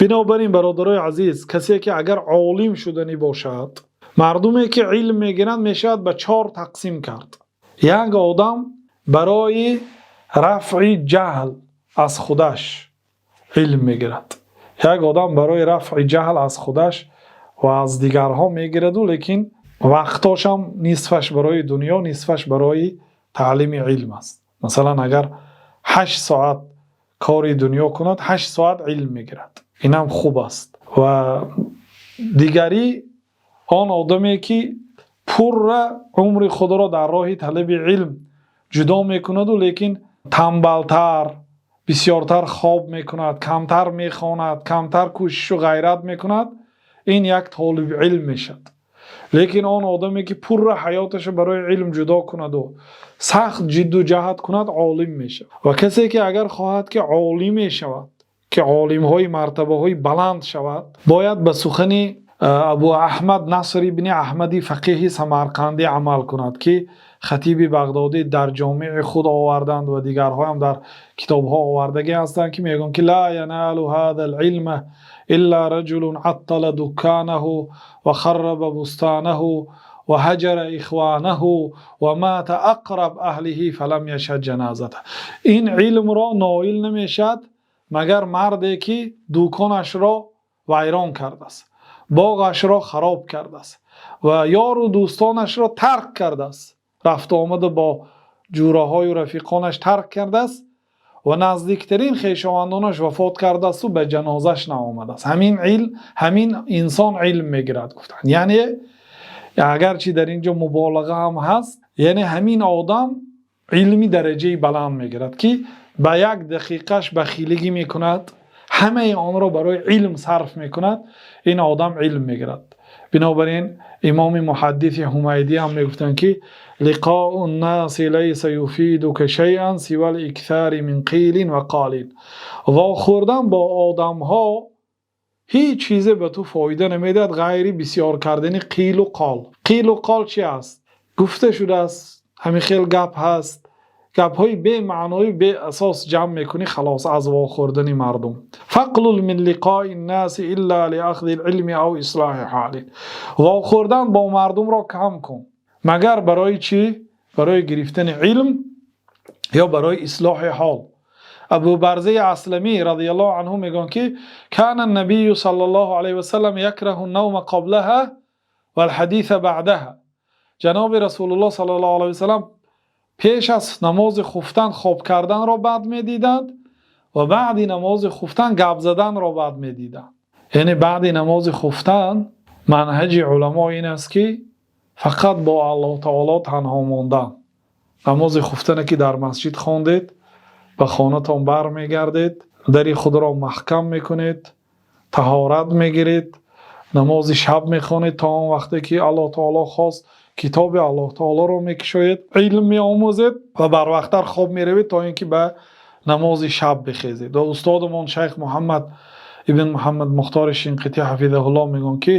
Бинобар ин, бародарони азиз, касе ки агар олим шуданӣ бошад, мардуме ки илм мегиранд, мешавад ба чор тақсим кард. Як одам барои рафъи ҷаҳл аз худаш илм мегирад, як одам барои рафъи ҷаҳл аз худаш ва аз дигарҳо мегираду, лекин вақтошам нисфаш барои дунё, нисфаш барои таълими илм аст. Масалан, агар 8 соат кори дунё кунад, 8 соат илм мегирад, инам хуб аст. Ва дигарӣ он одаме ки пурра умри худро дар роҳи талаби илм ҷудо мекунаду, лекин тамбалтар, бисёртар хоб мекунад, камтар мехонад, камтар кӯшишу ғайрат мекунад, ин як толиби илм мешавад. Лекин он одаме ки пурра ҳаёташро барои илм ҷудо кунаду сахт ҷидду ҷаҳд кунад, олим мешавад. Ва касе ки агар хоҳад ки олим мешавад, ки олимҳои мартабаҳои баланд шавад, бояд ба сухани Абу Аҳмад Наср ибни Аҳмади фақеҳи Самарқандӣ амал кунад, ки Хатиби Бағдодӣ дар Ҷомеи худ оварданд ва дигарҳоям дар китобҳо овардагӣ ҳастанд, ки мегӯянд ки لا ينال هذا العلم إلا رجل عطل دكانه وخرب بستانه وهجر إخوانه ومات أقرب أهله فلم يشهد جنازته. Ин илмро ноил намешавад, магар марде ки дуконашро вайрон кардааст, боғашро хароб кардааст ва ёру дӯстонашро тарк кардааст, рафту омада бо ҷӯраҳою рафиқонаш тарк кардааст ва наздиктарин хешовандонаш вафот кардаасту ба ҷанозаш наомадааст. Ҳамин илм, ҳамин инсон илм мегирад, гуфтанд. Яъне агарчи дар ин ҷо муболиға ҳам ҳаст, яъне ҳамин одам илми дараҷаи баланд мегирад, ки ба як дақиқаш бахилигӣ мекунад, ҳамаи онро барои илм сарф мекунад, ин одам илм мегирад. Бинобар ин имоми муҳаддиси Ҳумайдӣ ҳам мегуфтанд, ки لقاء الناس ليس يفيدك شيئا سوى الإكثار من قيل وقال. Вохӯрдан бо одамҳо ҳеҷ чизе ба ту фоида намедиҳад, ғайри бисёр кардани қилу қол. Қилу қол чи аст? Гуфта шудааст, ҳамин хел гап ҳаст, гапҳои бемаънои беасос ҷамъ мекунӣ, халос, аз вохӯрдани мардум. فاقلل من لقاء الناس إلا لأخذ العلم أو إصلاح حال. Вохӯрдан бо мардумро кам кун, магар барои чӣ? Барои гирифтани илм ё барои ислоҳи ҳол. Абу Барзаи Асламӣ радиаллоҳу анҳу мегӯянд, ки كان النبي صلى الله عليه وسلم يكره النوم قبلها والحديث بعدها. Ҷаноби Расулуллоҳ саллаллоҳу алайҳи васалам пеш аз намози хуфтан хоб карданро бад медиданд ва баъди намози хуфтан гап заданро бад медиданд. Яъне баъди намози хуфтан манҳаҷи уламо ин аст, ки фақат бо Аллоҳу таоло танҳо мондан. Намози хуфтане ки дар масҷид хондед, ба хонатон бармегардед, дари худро маҳкам мекунед, таҳорат мегиред, намози шаб мехонед то он вақте ки Аллоҳ таоло хост, китоби Аллоҳ таолоро мекушоед, илм меомӯзед ва барвақттар хоб меравед, то ин ки ба намози шаб бихезед. Ва устодамон шайх Муҳаммад ибн Муҳаммад Мухтори Шинқитӣ ҳафизаҳуллоҳ мегӯянд, ки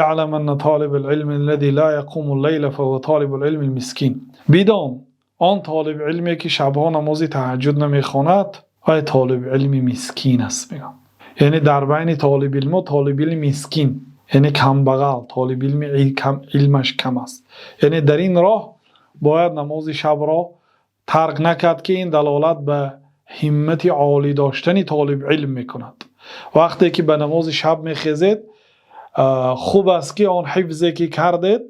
اعلم أن طالب العلم الذي لا يقوم الليل فهو طالب العلم المسكين. Бидон, он толиби илме ки шабҳо намози таҳаҷҷуд намехонад, вай толиби илми мискин аст, мегӯянд. Яъне дар байни толиби илмо толиби илми мискин, яъне камбағал, толиби илми илмаш кам аст. Яъне дар ин роҳ бояд намози шабро тарк накард, ки ин далолат ба ҳиммати олӣ доштани толиби илм мекунад. Вақте ки ба намози шаб мехезед, хуб аст, ки он ҳифзе ки кардед,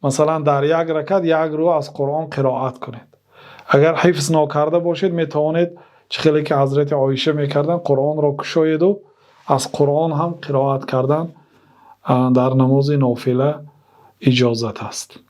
масалан, дар як ракат як рӯ аз Қуръон қироат кунед. Агар ҳифз нокарда бошед, метавонед, чӣ хеле ки ҳазрати Оиша мекарданд, Қуръонро кушоеду аз Қуръон ҳам қироат кардан дар намози нофила иҷозат аст.